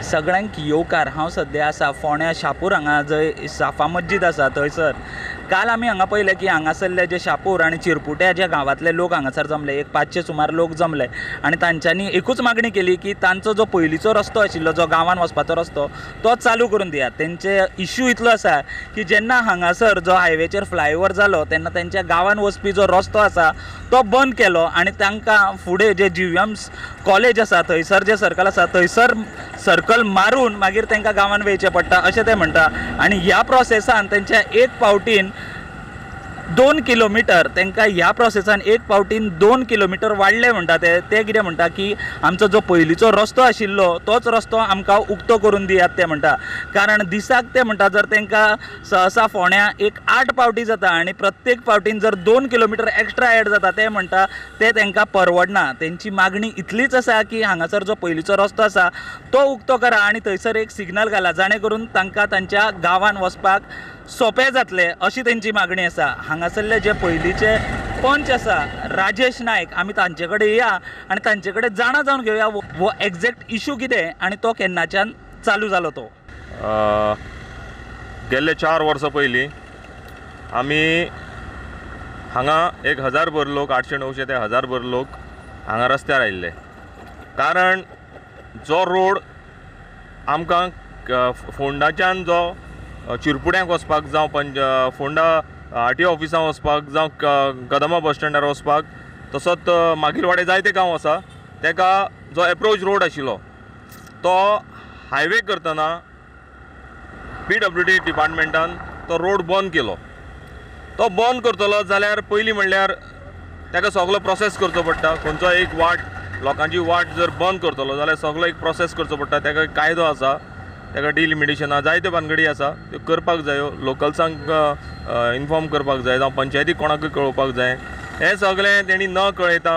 सगळ्यांक येवकार. हांव सद्या आसा फोंड्या शापूर हांगा जंय साफा मस्जीद आसा थंयसर. काल आमी हांगा पळयलें की हांगासरले जे शापूर आनी चिरपुट्या ज्या गांवांतले लोक हांगासर जमले, एक 500 सुमार लोक जमले आनी तांच्यांनी एकूच मागणी केली की तांचो जो पयलींचो रस्तो आशिल्लो, जो गांवांत वचपाचो रस्तो, तो चालू करून दियात. तेंचे इश्यू इतलो आसा की जेन्ना हांगासर जो हायवेचेर फ्लायओवर जालो तेन्ना तेंच्या गांवांत वचपी जो रस्तो आसा तो बंद केलो आनी तांकां फुडें जे GVM college आसा थंयसर जे सर्कल आसा थंयसर सर्कल मारून मागीर तांकां गांवांत वयचें पडटा अशें ते म्हणटा. आनी ह्या प्रोसेसान तेंच्या एक फावटीन 2 किलोमिटर तांकां ह्या प्रोसेसान एक फावटीन 2 किलोमिटर वाडले म्हणटा ते. ते कितें म्हणटा की आमचो जो पयलींचो रस्तो आशिल्लो तोच रस्तो आमकां उक्तो करून दियात ते म्हणटा. कारण दिसाक ते म्हणटा जर तांकां सहसा फोंड्या एक 8 फावटी जाता आनी प्रत्येक फावटीन जर 2 किलोमिटर एक्स्ट्रा एड जाता ते म्हणटा ते तांकां परवडना. तेंची मागणी इतलीच आसा की हांगासर जो पयलींचो रस्तो आसा तो उक्तो करा आनी थंयसर एक सिग्नल घाला जाणे करून तांकां तांच्या गांवांत वचपाक सोंपें जातलें अशी तेंची मागणी आसा. हांगासरले जे पयलींचे पंच आसा राजेश नायक, आमी तांचे कडेन या आनी तांचे कडेन जाणा जावन घेवया हो एग्जॅक्ट इशू कितें आनी तो केन्नाच्यान चालू जालो तो. गेल्ले 4 वर्सां पयलीं आमी हांगा 1000 भर लोक, 800-900 ते 1000 भर लोक हांगा रस्त्यार आयिल्ले. कारण जो रोड आमकां फोंडाच्यान जो चिरपुड्यांक वचपाक जावं पंच फोंडा आरटीओ ऑफिसां वचपाक जावं कदंबा बस स्टँडार वचपाक, तसोच मागीलवाडे जायते गांव आसा तेका जो एप्रोच रोड आशिल्लो तो हायवे करतना PWD डिपार्टमेंटान तो रोड बंद केलो. तो बंद करतलो जाल्यार पयलीं म्हणल्यार तेका सगलो प्रोसेस करचो पडटा. खंयचो एक वाट, लोकांची वाट जर बंद करतलो जाल्यार सगलो एक प्रोसेस करचो पडटा. तेका कायदो आसा, तेका डिलिमिटेशनां जायत्यो भानगडी आसा त्यो करपाक जायो, लोकल्सांक इनफॉर्म करपाक जाय जावं पंचायतीक कोणाकूय कळोवपाक जाय. हें सगळें तेणी न कळयता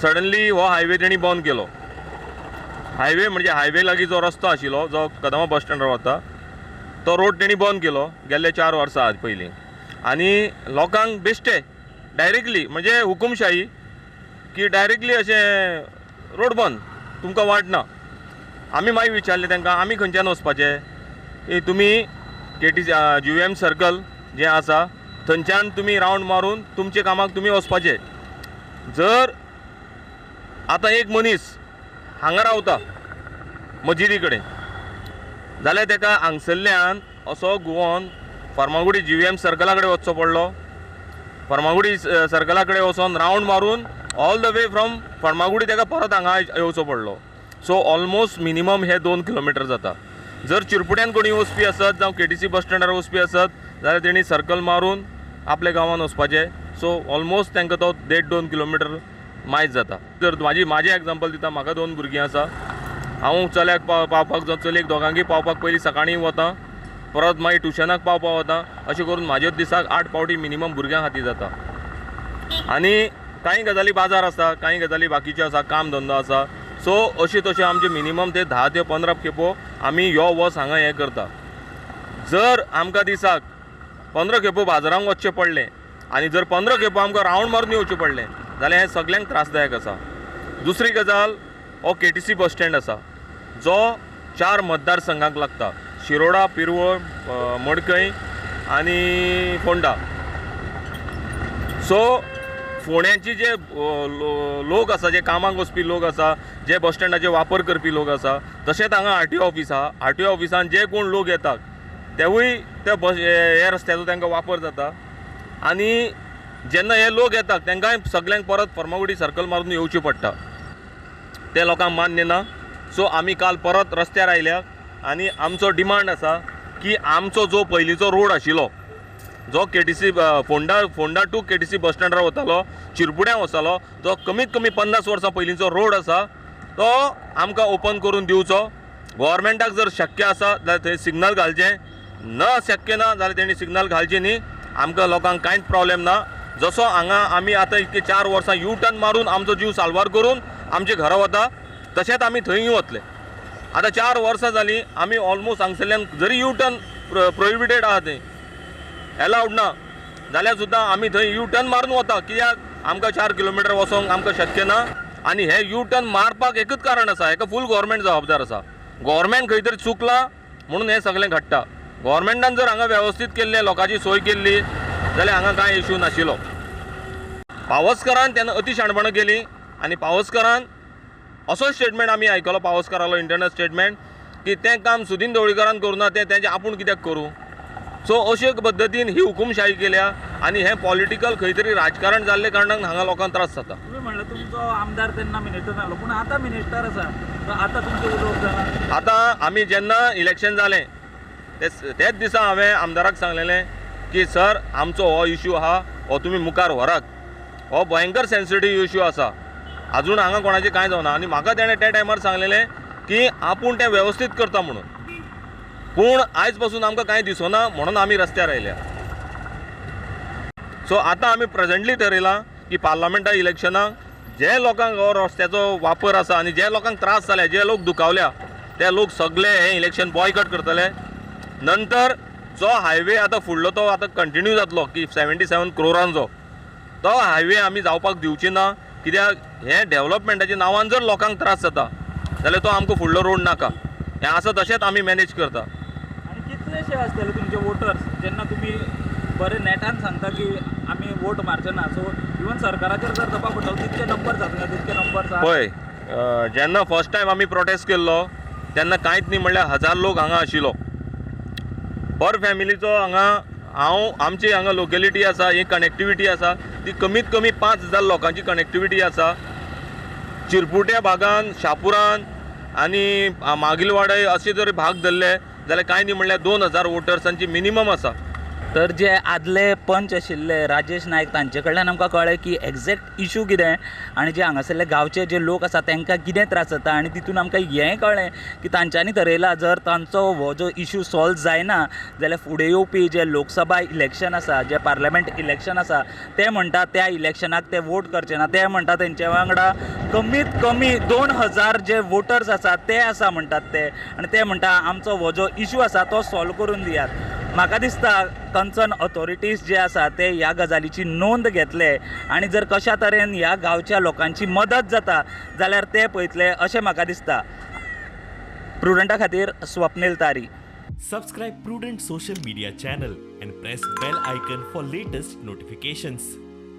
सडनली हो हायवे तेणी बंद केलो. हायवे म्हणजे हायवे लागीं जो रस्तो आशिल्लो जो कदंबा बस स्टँडार वता तो रोड तेणी बंद केलो गेल्ले 4 वर्सां पयलीं. आनी लोकांक बेश्टे डायरेक्टली म्हणजे हुकुमशाही की डायरेक्टली अशें रोड बंद, तुमकां वाट ना. आमी मागीर विचारलें तांकां आमी खंयच्यान वचपाचें, की तुमी KTC GVM circle जें आसा थंयच्यान तुमी रावंड मारून तुमच्या कामाक तुमी वचपाचें. जर आतां एक मनीस हांगा रावता मजिदी कडेन जाल्यार तेका हांगसरल्यान असो घुंवोन फर्मागुडी GVM सर्कला कडेन वचचो पडलो. फर्मागुडी सर्कला कडेन वचोन रावंड मारून all the way from Farmagudi तेका परत हांगा येवचो पडलो. सो ऑलमोस्ट मिनिमम हे 2 किलोमिटर जाता. जर चिरपुट्यान कोणी वचपी आसत जावं KTC बस स्टँडार वचपी आसत जाल्यार तेणी सर्कल मारून आपल्या गांवांत वचपाचें. सो ऑलमोस्ट तांकां तो 1.5-2 किलोमिटर मायज जाता. जर म्हाजें एग्जाम्पल दिता, म्हाका 2 भुरगीं आसा. हांव चल्याक पावपाक जावं चलयेक दोगांकय पावपाक पयलीं सकाळीं वता, परत मागीर ट्युशनाक पावपाक वता. अशें करून म्हाज्यो दिसाक 8 फावटी मिनिमम भुरग्यां खातीर जाता. आनी कांय गजाली बाजार आसा, कांय गजाली बाकीच्यो आसा, काम धंदो आसा. सो अशें तशें आमचें मिनिमम ते 10 ते 15 खेपो आमी यो वच हांगा हें करता. जर आमकां दिसाक 15 खेपो बाजारांक वचचें पडलें आनी जर 15 खेपो आमकां रावंड मारून येवचें पडलें जाल्यार हें सगल्यांक त्रासदायक आसा. दुसरी गजाल, हो KTC bus stand आसा जो 4 मतदारसंघांक लागता, शिरोडा, पिरवळ, मडकय आनी फोंडा. सो फोंड्यांची जे लोक आसा, जे कामाक वचपी लोक आसा, जे बस स्टँडाचे वापर करपी लोक आसा, तशेंच हांगा आरटीओ ऑफिस आसा. आरटीओ ऑफिसान जे कोण लोक येतात तेवूय त्या बस हे रस्त्याचो तांकां वापर जाता. आनी जेन्ना हे लोक येतात तांकांय सगल्यांक परत फर्मागुडी सर्कल मारून येवचें पडटा. तें लोकांक मान्य ना. सो आमी काल परत रस्त्यार आयल्या आनी आमचो डिमांड आसा की आमचो जो पयलींचो रोड आशिल्लो जो KTC Ponda to KTC बस स्टँडार वतालो, चिरपुड्यां वतालो, जो कमीत कमी 50 वर्सां पयलींचो रोड आसा तो आमकां ओपन करून दिवचो. गोवोरमेंटाक जर शक्य आसा जाल्यार थंय सिग्नल घालचें, न शक्य ना जाल्यार तेणी सिग्नल घालचें न्ही. आमकां लोकांक कांयच प्रॉब्लेम ना. जसो हांगा आमी आतां इतके 4 वर्सां यू टर्न मारून आमचो जीव साल्वार करून आमचे घरा वता, तशेंच आमी थंय वतले. आतां 4 वर्सां जालीं आमी ऑलमोस्ट हांगसरल्यान जरी यू टर्न प्रोहिबिटेड आहा थंय, एलावड ना जाल्यार सुद्दां आमी थंय यू टर्न मारून वता. कित्याक आमकां 4 किलोमिटर वचोंक आमकां शक्य ना. आनी हे यू टर्न मारपाक एकूच कारण आसा, हेका फूल गोवोरमेंट जबाबदार आसा. गोवोरमेंट खंय तरी चुकलां म्हणून हें सगळें घडटा. गोवोरमेंटान जर हांगा वेवस्थीत केल्लें, लोकांची सोय केल्ली जाल्यार हांगा कांय इशू नाशिल्लो. पावसकरान तेन्ना अती शाणपणां केली आनी पावसकरान असो स्टेटमेंट आमी आयकलो, पावसकारालो इंटरनल स्टेटमेंट की तें काम सुदीन ढवळीकरान करूं ना, तें तेंचें आपूण कित्याक करूं. सो अशे पद्दतीन ही हुकुमशाही केल्या आनी हें पॉलिटिकल खंय तरी राजकारण जाल्ले कारणान हांगा लोकांक त्रास जाता. तुमी म्हणलें तुमचो आमदार तेन्ना मिनिस्टर नासलो, पूण आतां मिनिस्टर आसा, आतां तुमचें उलोवप जालां. आतां आमी जेन्ना इलेक्शन जालें तेच दिसा हांवें आमदाराक सांगलेलें की सर आमचो हो इशू आहा, हो तुमी मुखार व्हरात, हो भयंकर सेन्सिटीव इशू आसा, आजून हांगा कोणाचें कांय जावना. आनी म्हाका तेणें त्या टायमार सांगलेलें की आपूण तें वेवस्थीत करता म्हणून, पूण आयज पासून आमकां कांय दिसना म्हणून आमी रस्त्यार आयल्या. सो आतां आमी प्रेजेंटली थरयलां की पार्लमेंटा इलेक्शनाक जे लोकांक हो रस्त्याचो वापर आसा आनी जे लोकांक त्रास जाल्या, जे लोक दुखावल्या, ते लोक सगळे हें इलेक्शन बॉयकट करतले. नंतर जो हायवे आतां फुडलो तो आतां कंटिन्यू जातलो की 77 क्रोरांचो तो हायवे आमी जावपाक दिवची ना, कित्याक हें डेवलपमेंटाच्या नांवान जर लोकांक त्रास जाता जाल्यार तो आमकां फुडलो रोड नाका. हें आसा तशेंच आमी मॅनेज करता. आनी कितलेशे आसतले तुमचे वोटर्स जेन्ना तुमी बरे नेटान सांगता की आमी वोट मारचे ना, सो इवन सरकाराचेर जर दबाव पडटलो तितके नंबर जातले, तितके नंबर? पळय, जेन्ना फर्स्ट टायम आमी प्रोटेस्ट केल्लो तेन्ना कांयच न्ही म्हणल्यार 1000 लोक हांगा आशिल्लो. पर फॅमिलीचो हांगा हांव आमची हांगा लोकेलिटी आसा, ही कनेक्टिविटी आसा ती कमीत कमी 5000 लोकांची कनेक्टिविटी आसा. चिरपुट्या भागान, शापुरान आनी मागीलवाडय अशे जर भाग धरले जाल्यार कांय न्ही म्हणल्यार 2000 वोटर्सांची मिनिमम आसा. तर जे आदले पंच आशिल्ले राजेश नायक तांचे कडल्यान आमकां कळ्ळें की एग्जॅक्ट इशू कितें आनी जे हांगासरले गांवचे जे लोक आसा तांकां कितें त्रास जाता. आनी तितून आमकां हेंय कळ्ळें की तांच्यांनी थरयलां जर तांचो हो जो इशू सॉल्व जायना जाल्यार फुडें येवपी जे लोकसभा इलेक्शन आसा, जे पार्लमेंट इलेक्शन आसा, ते म्हणटा त्या इलेक्शनाक ते वोट करचे ना. ते म्हणटा तेंचे वांगडा कमीत कमी 2000 जे वोटर्स आसा ते आसा म्हणटात ते, आनी ते म्हणटा आमचो हो जो इशू आसा तो सॉल्व करून दियात. म्हाका दिसता कन्सर्न ऑथॉरिटीज जे आसा ते ह्या गजालीची नोंद घेतले आनी जर कशा तरेन ह्या गांवच्या लोकांची मदत जाता जाल्यार ते पळयतले अशें म्हाका दिसता. प्रुडंटा खातीर Swapnil Tari. Subscribe Prudent social media channel and press bell icon for latest notifications.